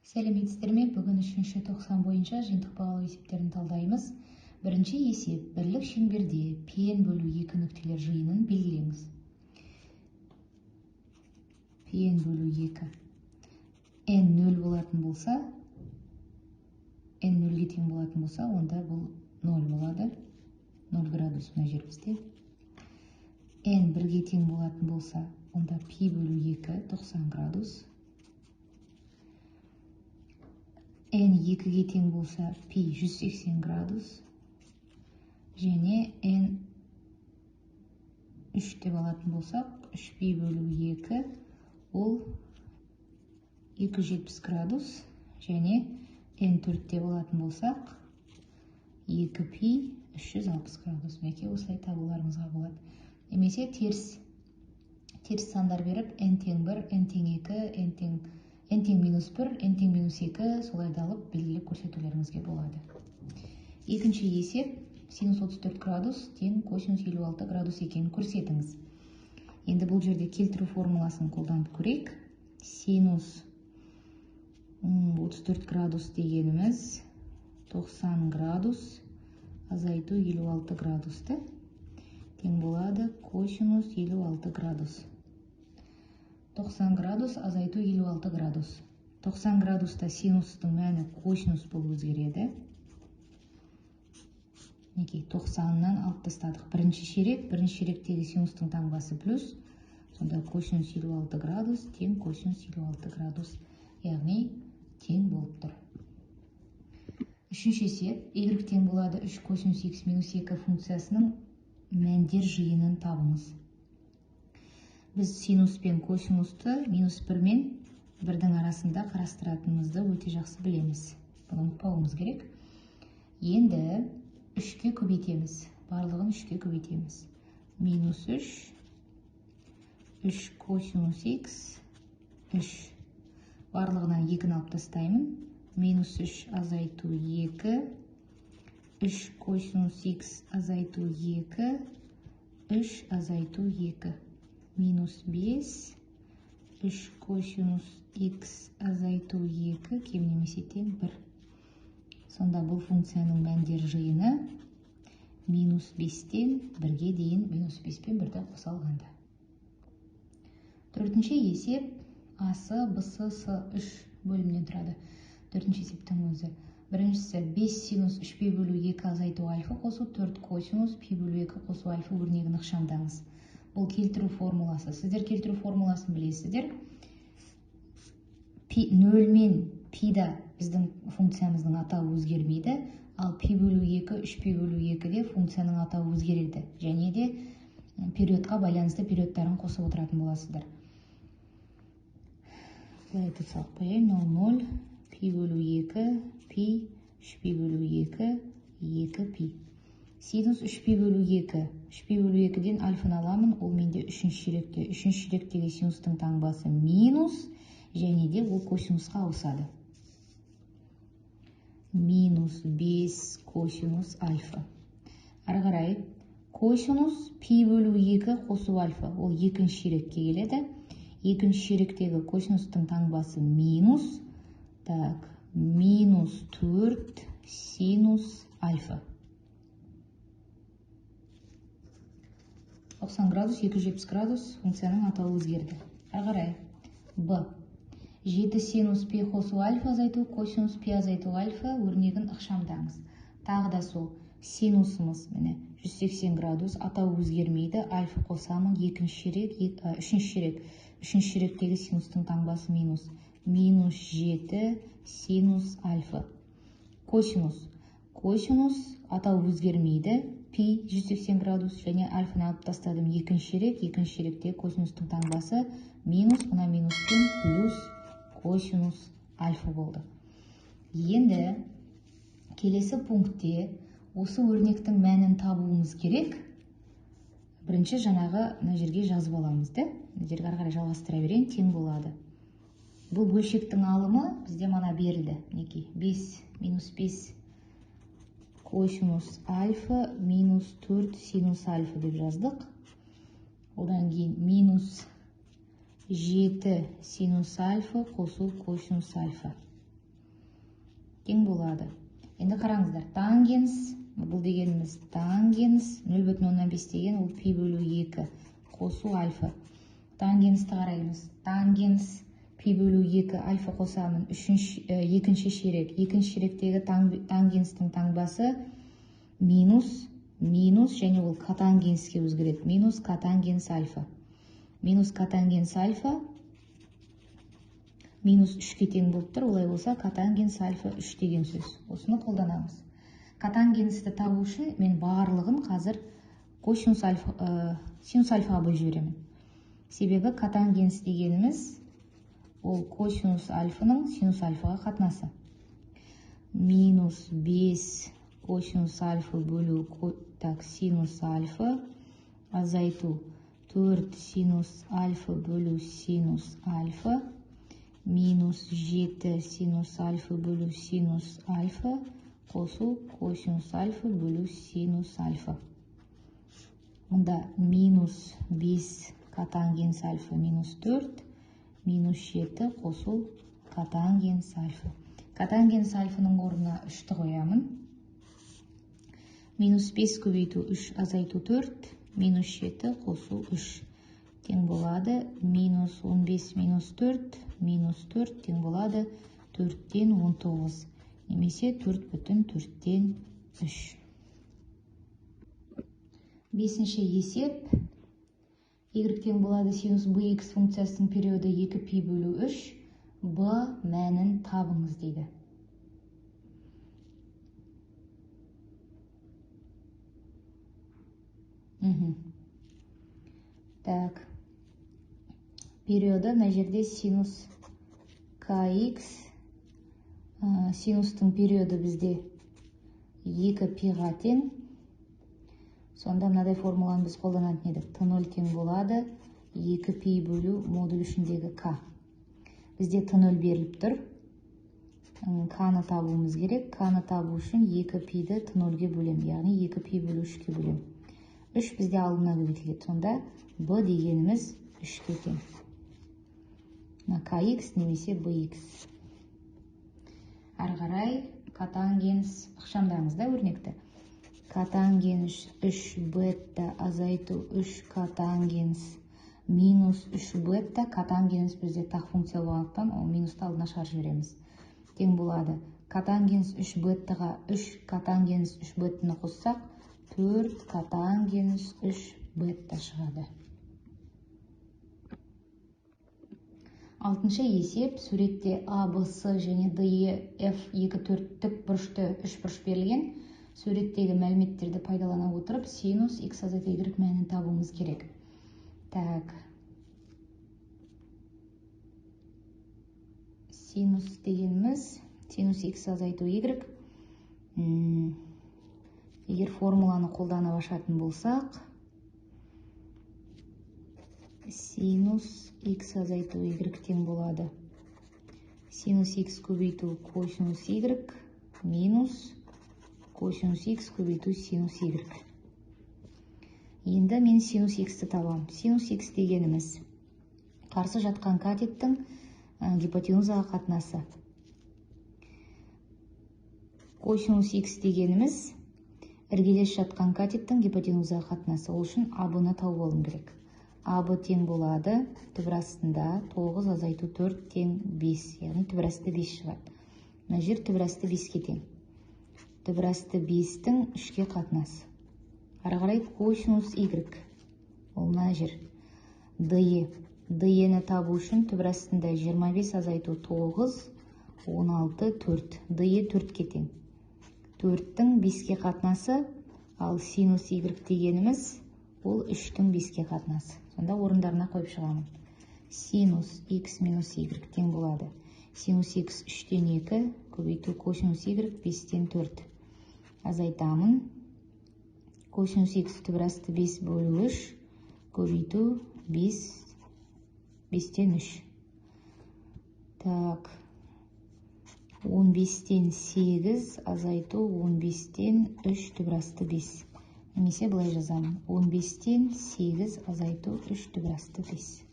Сәлеметсіздер ме? Бүгін үшінші тоқсан бойынша жиынтық бағалау есептерін талдаймыз. Бірінші есеп: бірлік шеңберде пен бөлу екі нүктелер жиынын белгілеңіз. Пен бөлу 2. N 0 болатын болса, n 0-ге тең болатын болса, онда бұл 0 болады. 0 градус мына жер бізде. N 1-ге тең болатын болса, онда пи бөлу 2 90 градус. N 2-ге тең болса, пи 180 градус. Және N 3 деп алатын болсақ, 3 пи бөлу 2 ол 270 градус. Және N 4 деп алатын болсақ, 2 пи 360 градус. Мінекей, осылай табуларыңызға болады. Немесе теріс сандар беріп, N тең 1, N тең 2, N тең минус 1, N тең минус 2, солай да алып белгілеп көрсетулеріңізге болады. Екінші есеп: синус 34 градус тең косинус 56 градус екенін көрсетіңіз. Енді бұл жерде келтіру формуласын қолданып көрейік. Синус 34 градус дегеніміз 90 градус азайту 56 градусты тең болады косинус 56 градус. 90 градус азайту 56 градус. 90 градуста синустың мәні косинус болып өзгереді. Мінекей, 90-нан алып тастадық. Бірінші ширек, бірінші ширектегі синустың таңбасы плюс. Сонда косинус 56 градус тең косинус 56 градус, яғни тең болып тұр. Үшінші есеп: y тең болады 3 косинус x минус 2 функциясының мәндер жиынын табыңыз. Біз синус пен косинусты минус 1 мен 1-дің арасында қарастыратынымызды өте жақсы білеміз. Бұны ұмытпауымыз керек. Енді 3-ке көбейтеміз. Барлығын 3-ке көбейтеміз. Минус 3, 3 косинус x, 3. Барлығынан 2-ні алып тастаймын. Минус 3 азайту 2, 3 косинус x азайту 2, 3 азайту 2. Минус 5, 3 косинус x азайту 2 кем немесе тең 1. Сонда бұл функцияның мәндер жиыны минус 5-тен 1-ге дейін, минус 5 пен 1-ді қоса алғанда. Төртінші есеп АС, БС, С 3 бөлімнен тұрады. Төртінші есептің өзі. Біріншісі: 5 синус 3 пи бөлу 2 азайту альфа қосу 4 косинус пи бөлу 2 қосу альфа өрнегін ықшамдаңыз. Бұл келтіру формуласы. Сіздер келтіру формуласын білесіздер. Пи 0 мен пида біздің функциямыздың атауы өзгермейді, ал пи бөлу 2, 3 пи бөлу 2-де функцияның атауы өзгереді. Және де периодқа байланысты периодтарын қосып отыратын боласыздар. Былай етіп салып қояйын. 0, 0, пи бөлу 2, пи, 3 пи бөлу 2, 2 пи. Синус 3 пи бөлу 2. 3 пи бөлу 2-ден альфаны аламын, ол менде үшінші ширекте. Үшінші ширектегі синустың таңбасы минус, және де ол косинусқа ауысады. Минус 5 косинус альфа. Ары қарай косинус пи бөлу 2 қосу альфа, ол екінші ширекке келеді. Екінші ширектегі косинустың таңбасы минус, так, минус 4 синус альфа. 90 градус, 270 градус, функцияның атауы өзгерді. Ары қарай Б. 7 синус пи қосу альфа азайту косинус пи азайту альфа өрнегін ықшамдаңыз. Тағы да сол синусымыз міне 180 градус, атауы өзгермейді, альфа қосамын, екінші ширек, үшінші ширек. Үшінші ширектегі синустың таңбасы минус. Минус 7 синус альфа. Косинус. Косинус атауы өзгермейді, пи 180 градус және альфаны алып тастадым, екінші ширек, екінші ширектегі косинустың таңбасы минус, мына минуспен плюс косинус альфа болды. Енді келесі пунктте осы өрнектің мәнін табуымыз керек. Бірінші жаңағы мына жерге жазып аламыз, да? Мына жерге ары қарай жалғастыра берейін, тең болады. Бұл бөлшектің алымы бізде мана берілді. Мінекей, 5 минус 5 косинус альфа минус 4 синус альфа деп жаздық. Одан кейін минус 7 синус альфа қосу косинус альфа. Тең болады. Енді қараңыздар, тангенс, бұл дегеніміз тангенс 0,5 деген ол пи бөлу 2 қосу альфа. Тангенсті қараймыз. Тангенс пи бөлу 2 альфа қосамын. Екінші ширек. Екінші ширектегі тангенстің таңбасы минус, минус және ол котангенске өзгереді. Минус котангенс альфа. Минус котангенс альфа минус 3-ке тең болып тұр. Олай болса, котангенс альфа 3 деген сөз. Осыны қолданамыз. Котангенсті табу үшін мен барлығын қазір косинус альфа, синус альфаға бөліп жіберемін. Себебі котангенс дегеніміз ол косинус альфаның синус альфаға қатынасы. Минус 5 косинус альфа бөлу так, синус альфа азайту 4 синус альфа бөлу синус альфа минус 7 синус альфа бөлу синус альфа қосу косинус альфа бөлу синус альфа. Мұнда минус 5 котангенс альфа минус 4 минус 7 қосу котангенс альфа. Котангенс альфаның орнына 3-ті қоямын. Минус 5 көбейту 3 азайту 4 минус 7 қосу 3 тең болады. Минус 15 минус 4 минус 4 тең болады 4-тен 19 немесе 4,4-тен 3. Бесінші есеп. Y тең болады синус bx функциясының периоды 2 пи бөлу 3, b мәнін табыңыз дейді. Так. Периоды мына жерде синус kx, синустың периоды бізде 2 пиға тең. Сонда мынадай формуланы біз қолданатын едік. Т0 тең болады 2 пи бөлу модуль ішіндегі к. Бізде Т0 беріліп тұр. К-ны табуымыз керек. К-ны табу үшін 2 пиді Т0-ге бөлем, яғни 2 пи бөлу 3-ке бөлем. 3 бізде алдына көбейтіледі. Сонда b дегеніміз 3-ке тең. Мына kx немесе bx. Ары қарай котангенс ықшамдаңыз да өрнекті. Котангенс 3 бета азайту 3 котангенс минус 3 бета. Котангенс бізде тақ функция болғандықтан ол минусты алдына шығарып жібереміз. Тең болады. Котангенс 3 бетаға 3 котангенс 3 бетаны қоссақ 4 котангенс 3 бета шығады. Алтыншы есеп. Суретте А, Б, С және Д, Е, Ф 2 төрттік бұрышты 3 бұрыш берілген. Суреттегі мәліметтерді пайдалана отырып, синус x азайту y мәнін табуымыз керек. Так. Синус дегеніміз синус x азайту y. Егер формуланы қолданып ашатын болсақ, синус x азайту y тең болады. Синус x көбейту косинус y минус косинус x көбейту синус y. Енді мен синус x-ті табамын. Синус x дегеніміз қарсы жатқан катеттің гипотенузаға қатынасы. Косинус x дегеніміз іргелес жатқан катеттің гипотенузаға қатынасы. Ол үшін АБ-ны тауып алуым керек. АБ тең болады түбір астында 9 азайту 4 тең 5, яғни түбір асты 5 шығады. Мына жер түбір асты 5-ке тең. Түбір асты 5-тің 3-ке қатынасы. Ары қарай косинус y, ол мына жер. ДЕ. ДЕ-ні табу үшін түбір астында 25 азайту 9, 16, 4. ДЕ 4-ке тең. 4-тің 5-ке қатынасы, ал синус y дегеніміз ол 3-тің 5-ке қатынасы. Сонда орындарына қойып шығамын. Синус x минус y тең болады. Синус x 3-тен 2 көбейту косинус y 5-тен 4. Азайтамын. Косинус x түбір асты 5 бөлу 3 көбейту 5-тен 3. Так. 15-тен 8 азайту 15-тен 3 түбір асты 5. Немесе былай жазамын. 15-тен 8 азайту 3 түбір асты 5.